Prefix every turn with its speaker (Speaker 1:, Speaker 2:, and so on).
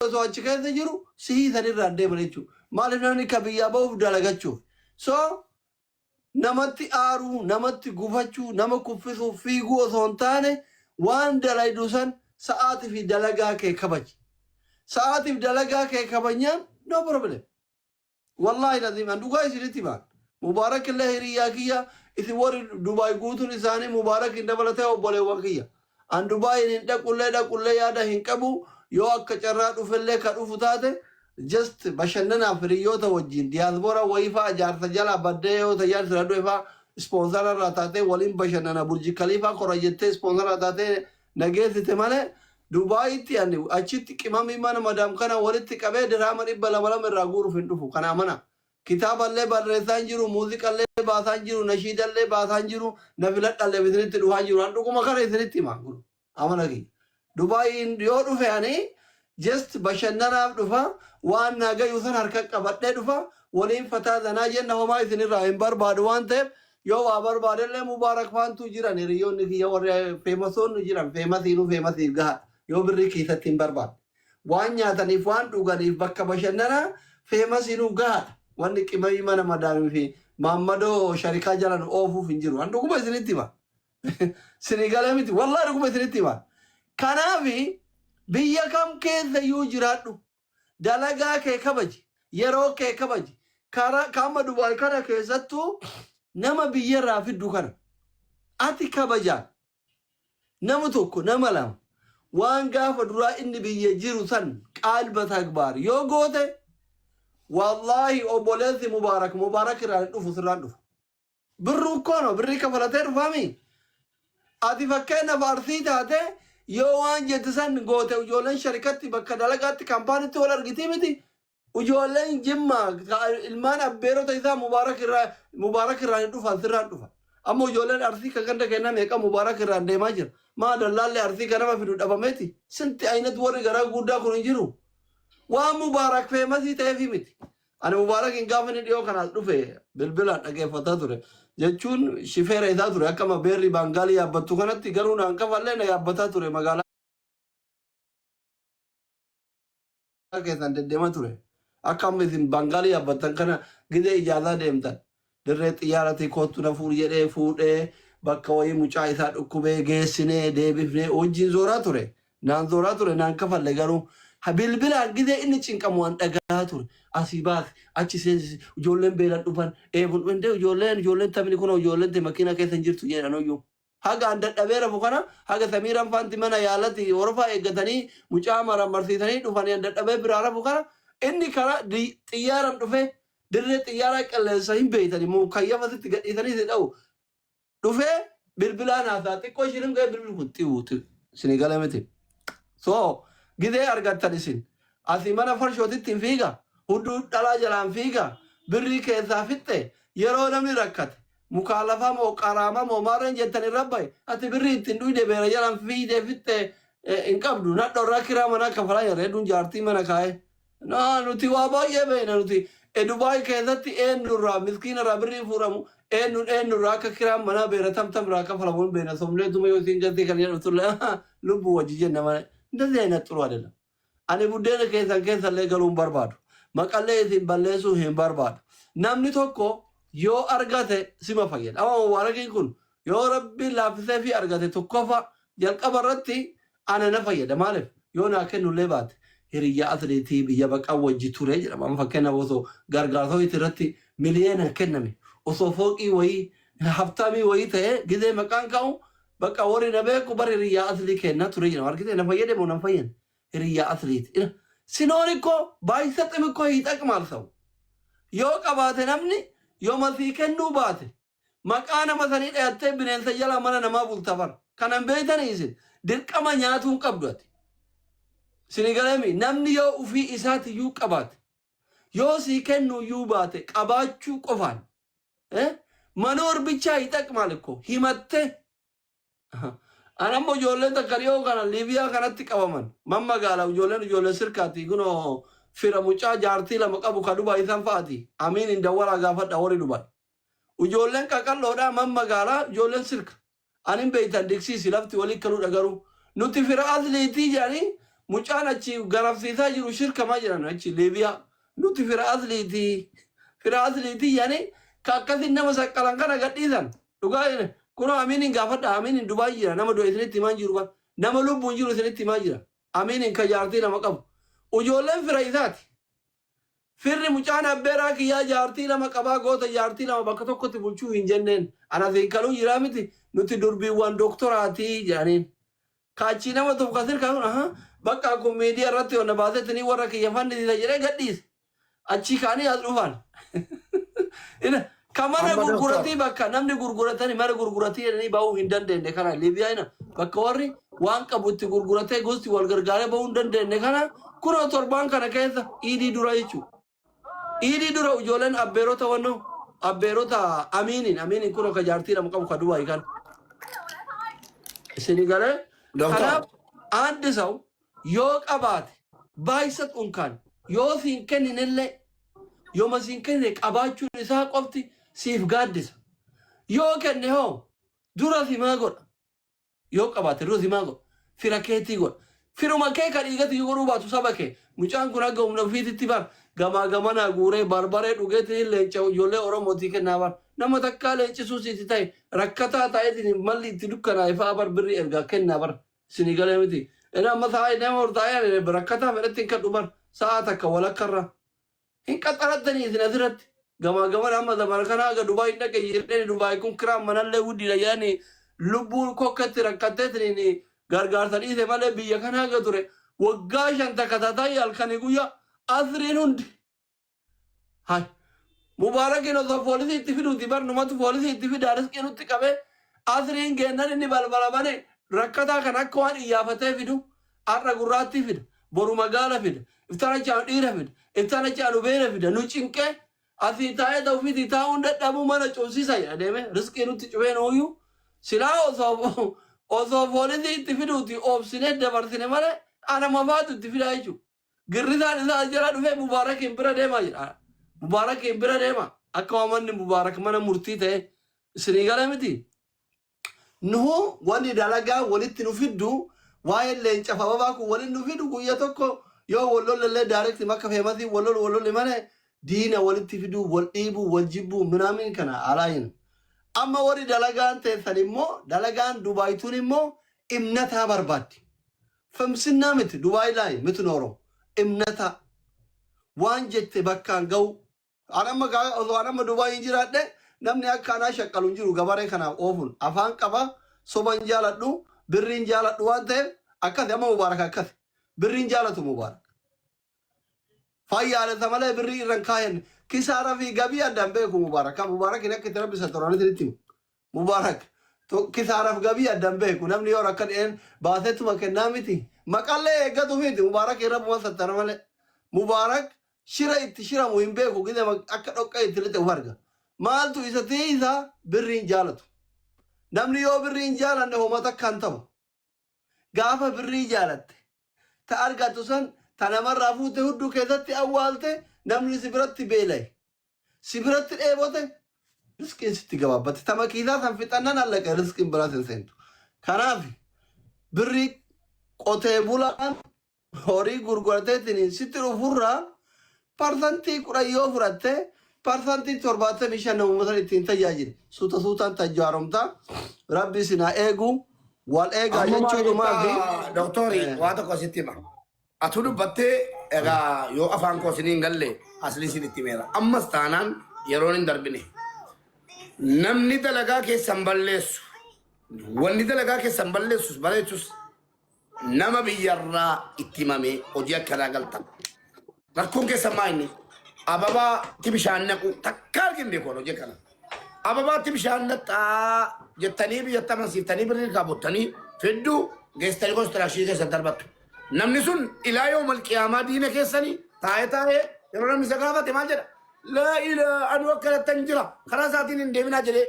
Speaker 1: osoo achi keessa jiru sihii sanirraa hin deeman jechuudha. Maaliif namni ka biyyaa bahuuf dalagachuuf. So namatti aaruu, namatti gufachuu, nama kuffisuuf fiiguu osoo hin taane waan dalaydu san sa'aatii fi dalagaa kee kabaji. Sa'aatiif dalagaa kee kabajnaan no problem. Wallaahi laziim an dhugaa isinitti himaan. Mubaarak illee hiriyyaa kiyya isin warri Dubaay guutuun isaanii Mubaarak hin dabalatee obboleewwan kiyya. An Dubaayin hin dhaqullee dhaqullee yaada hin qabu yoo akka carraa dhufellee ka dhufu taate just bashannanaaf hiriyyoota wajjin diyaasboora wayii fa'a jaarsa jalaa baddee yoo tayyaan sira du'e fa'a ispoonsara irraa taatee waliin bashannana Burji Kaliifaa kora jettee ispoonsara irraa taatee na geessite malee Dubaayitti ani achitti qimamii mana madaam kana walitti qabee dirhaama 200 lama irraa guuruuf hin dhufu. Kana amana. Kitaaballee barreessaa hin jiru, muuziqallee baasaa hin jiru, nashiidallee baasaa hin jiru, na filadhallee isinitti dhufaa hin jiru. An dhuguma kana isinitti hima. Amana kiyya. Dubaayiin yoo dhufe ani just bashannanaaf dhufa, waan naa gayu san harka qabadhee dhufa, waliin fataa zanaa jenna homaa isinirraa hin barbaadu waan ta'eef yoo waa barbaadellee Mubaarak faantuu jiran hiriyoonni kiyya warri feemasoonni jiran feemasiinuu feemasiif gaha yoo birrii keessatti hin barbaadne. Waan nyaataniif waan dhuganiif bakka bashannanaa feemasiinuu gahaadha. Wanni qimamii mana madaamii fi maammadoo sharikaa jala nu oofuuf hin jiru. An dhuguma isinitti hima. Sinii galee miti. Wallaahi dhuguma isinitti hima. Kanaafi biyya kam keessa iyyuu jiraadhu. Dalagaa kee kabaji. Yeroo kee kabaji. Karaa kaama Dubaay kana keessattuu nama biyyarraa fiddu kana ati kabajaan nama tokko nama lama waan gaafa duraa inni biyya jiru san qaalba tagbaar yoo goote wallaahi obboleessi Mubaarak Mubaarak irraan hin dhufu sirraan dhufa. Birruu እኮ ነው birrii kafalatee dhufaami. Ati fakkeenyaaf Arsii taate yoo waan jette san goote ijoolleen sharikatti bakka dalagaatti kaampaanitti wal argitii miti. Ijoolleen Jimmaa ilmaan abbeerota isaa Mubaarak irraa Mubaarak irraa hin dhufan sirraan dhufan. Amma ijoolleen Arsii kan ganda kennaa meeqa Mubaarak irraan deemaa jira. Maa dallaallee Arsii kan nama fidu dhabameeti. Sinti aynat warri garaa guddaa kun hin jiru. Waan Mubaarak feemasii ta'eefi miti. Ani Mubaarakiin gaafa inni dhiyoo kanaas dhufe bilbilaan dhageeffataa ture. Jechuun shifeera isaa ture akkama beerri Baangaalii yaabbattu kanatti garuu naan kafallee na yaabbataa ture magaalaa keessan deddeema ture. Akka amma isin Baangaalii yaabbattan kana gizee ijaazaa deemtan. Dirree xiyyaaratii koottu na fuudhi jedhee fuudhee bakka wayii mucaa isaa dhukkubee geessinee deebifnee wajjin zooraa ture. Naan zooraa ture naan kafalle garuu ha bilbilaan gizee inni cinqamu an dhagahaa ture. Asii baasi achi seensisi ijoolleen beelan dhufan dheebun dhufan ijoolleen ijoolleen taphni kunoo ijoolleen tee makiinaa keessa hin jirtu jedhan oyyuu. Haga an dadhabee rafu kana haga Samiiraan faanti mana yaalati horofaa eeggatanii mucaa marammarsiisanii dhufanii an dadhabee biraa rafu kana inni karaa xiyyaaran dhufee dirree xiyyaaraa qilleensa hin beeytani mukayyafa sitti gadhiisanii si dha'u dhufee bilbilaan haasaa xiqqoo ishiin ga'ee bilbil kun xiwu xiwu isinii gala miti. So gizee argattan isin asii mana farshootitti hin fiiga hudduu dhalaa jalaan fiiga birrii keessaa fixxe yeroo namni rakkate mukaalafaa moo qaraamaa moo maarreen jettan irra bahe ati birrii ittiin dhuyde beera jalaan fiigdee fixxe hin qabdu nadho irraa kiraa manaa kafalaa jirra hedduun jaartii mana kaa'ee. Naa nuti waa baay'ee beekna nuti e Dubaay keessatti eenyurraa miskiina irraa birriin fuudhamu eenyuun eenyurraa akka kiraan manaa beera tam tam irraa kafalamu hin beekna somneetuma yoo isiin galtee kan jedhu tulle lubbuu wajji jenna malee እንደዚህ አይነት ጥሩ አይደለም። Ani buddeena keessan keessallee galuu hin barbaadu. Maqallee isin balleessuu hin barbaadu. Namni tokko yoo argate sima fayyada. Amma Mubaarakiin kun yoo Rabbiin laaffisee fi argate tokkoffaa jalqaba irratti ana na fayyada. Maaliif yoo naa kennullee baate hiriyyaa atleetii biyya baqaa wajji ture jedhama. Amma fakkeenyaaf osoo gargaarsa wayii irratti miliyoona kenname osoo fooqii wayii haftaamii wayii ta'ee gizee maqaan ka'u bakka warri na beeku bar hiriyyaa aslii kennaa ture jedhama. Argitee na fayyade moo na hin fayyadne? Hiriyyaa asliiti. ሲኖር እኮ ባይሰጥም እኮ ይጠቅማል ሰው yoo qabaate namni yoo masii kennuu baate maqaa nama sanii dhayattee bineensa jalaa mana namaa bulta bar. Kanan beeytanii isin dirqama nyaatuu hin qabdu ati. Isinii galeemi namni yoo ufii isaatiyyuu qabaate yoo sii kennuuyyuu baate qabaachuu qofaan መኖር ብቻ ይጠቅማል እኮ himattee An ammoo ijoolleen takka dhiyoo kana Liibiyaa kanatti qabaman. Man magaala ijoolleen ijoollee sirkaati kunoo fira mucaa jaartii lama qabu ka Dubaay isaan fa'aati. Amiin hin dawwalaa gaafadha warri Dubaay. Ijoolleen qaqalloodha man magaalaa ijoolleen sirka. Anin beeytan diksiisi lafti walii kaluudha garuu. Nuti fira asliitii jedhanii Mucaan achi garafsiisaa jiru shirkamaa jiran achi Liibiyaa. Nuti fira asliitii. Fira asliitii yaani ka akkasin nama saqqalan kana gadhiisan. Dhugaa kunoo Amiiniin gaafadha. Amiiniin Dubaay jira. Nama du'e isinitti himaa jiru bar. Nama lubbuun jiru isinitti himaa jira. Amiiniin ka jaartii lama qabu. Ijoolleen fira isaati. Firri mucaan abbeeraa kiyyaa jaartii lama qabaa goota jaartii lama bakka tokkotti bulchuu hin jenneen. Ana siin kaluu jiraa miti nuti durbiiwwan doktoraatii jedhaniin. Kaachii nama tuuf ka sirkaa kun aha bakka kun miidiyaa irratti onna baasettanii warra kiyya fannisiisa jedhee gadhiise. Achii ka'anii as dhufan. Ina ka mana
Speaker 2: Amma doktor.
Speaker 1: gurguratii bakka namni gurguratanii mana gurguratii jedhanii bahuu hin dandeenye kana Liibiyaa ina bakka warri waan qabu itti gurguratee gosti wal gargaaree bahuu hin dandeenye kana kunoo torbaan kana keessa iidii dura jechuudha. Iidii dura ijoolleen abbeerota wannoo abbeerota amiiniin kunoo ka jaartii lama qabu ka Dubaay kana. Isinii galee
Speaker 2: Doktor.
Speaker 1: kanaaf አንድ ሰው yoo qabaate baay'isa unkaan yoo siin kenninellee yooma siin kennine qabaachuun isaa qofti siif gaaddisa. Yoo kenne hoo dura simaa godha. Yoo qabaate dura simaa godha. Fira keetii godha. Firuma kee ka dhiigatti yoo godhuu baatu saba kee. Mucaan kun akka humna ofiititti bar gamaa gamanaa guuree barbaree dhugeetiin leenca ijoollee Oromootii kennaa bar. Nama takkaa leencisuu siiti ta'e rakkataa ta'eetiin malli itti dukkanaa'e fa'aa bar birrii ergaa kennaa bar. Isinii galee miti. Inni amma sa'a nama hortaa'ee rakkataa fedhatti hin kadhu bar sa'a takka walakkarra. Hin qaxxarattanii isin asirratti. Gamaa gamana amma zamana kana haga Dubaay hin dhaqe jedhanii Dubaay kun kiraan manallee guddiidha jedhanii lubbuun kokkatti rakkatteetiin gargaarsa dhiise malee biyya kana haga ture. Waggaa 5 takka taataayi halkanii guyyaa asriin hundi. Hai. Mubaarakiin osoo poolisii itti fiduuti bar numatu poolisii itti fidaa riskii nutti qabee asriin geennan inni balbala bane rakkataa kan akka waan iyyaafatee fidu har'a gurraattii fida boru magaala fida iftana chaanu dhiira fida iftana chaanu beera fida nu cinqee asii taa'ee ta'ufiitii taa'uun dadhabuu mana cufsiisa jedha deeme riskii nutti cufee nooyyuu silaa osoo poolisii itti fiduuti oobsinee dabarsine malee ana mafaatu itti fidaa jechuudha. Girrisaan isaa as jala dhufee Mubaarakiin bira deemaa jedha. Mubaarakiin bira deema. Akka waan manni Mubaarak mana murtii ta'e isinii gala miti. Nuhu wanni dalagaa walitti nu fiddu waa'ee leenca ababaa kun walitti nu fidu guyya tokko yoo wal lollallee direct makka feemasii wal lolu wal lolli malee diina walitti fiduu wal dhiibuu wal jibbuu minaamin kana alaayin. Amma warri dalagaan teessan immoo dalagaan Dubaayituun immoo imnataa barbaaddi. Famsinnaa miti Dubaay laay miti nooro imnataa waan jette bakkaan ga'u. An amma osoo an amma Dubaay hin jiraadhe namni akka anaa shaqqalu hin jiru gabaree kanaaf oofuun afaan qaba soban jaaladhu birriin jaaladhu waan ta'eef akkasi amma Mubaarak akkasi birriin jaalatu Mubaarak. Fayyaalessa malee birrii irra hin kaayan kisaara fi gabii addaan beeku Mubaarak. Kan Mubaarak hin akka itti rabbi satoranitti itti himu. Mubaarak kisaaraaf gabii addaan beeku namni yoo rakka dhiyeen baaseetuma kennaa miti. Maqallee eeggatu miti Mubaarak irra buma sattara malee. Mubaarak shira itti shiramu hin beeku gide akka dhoqqee itti lixe uf arga. Maaltu isa tiisa birriin jaalatu. Namni yoo birriin jaalanne homa takka hin ta'u. Gaafa birrii jaalatte ta argattu san ta namarraa fuute hudduu keessatti awwaalte namni si biratti beela'e. Si biratti dheebote riskiin sitti gabaabbate. Ta makiisaa san fixannan allaqe riskiin biraas hin seentu. Kanaaf birrii qotee bulaan horii gurgurateetiin sitti dhufurraa 10% yoo fudhatte 75% namuma san ittiin tajaajile. Suuta suutaan tajjaaromta. Rabbi isin haa eegu. Wal eegaa
Speaker 2: Amma maal
Speaker 1: jechuudhumaa fi
Speaker 2: jettaa doktori waa tokko sitti hima. Atu dubbattee egaa yoo afaan koo isiniin galle asli isin itti himeera. Ammas taanaan yeroon hin darbine. Namni dalagaa keessan balleessu wanni dalagaa keessan balleessus bareechus nama biyyarraa itti himamee hojii akkanaa galtan. Rakkoon keessan maa inni? Ababaatti bishaan naqu takka argin beeku hojii akkana. Ababaatti bishaan naqxaa jettanii biyyatti amansiiftanii birrii kaabottanii fidduu geessitanii konistirakshinii keessan darbattu. Namni sun ilaa yoo malqiyaamaa diina keessanii taa'ee taa'ee yeroo namni isa gaafate maal jedha? Laa ilaa aduu akkanattan jira karaa isaatiin hin deeminaa jedhee.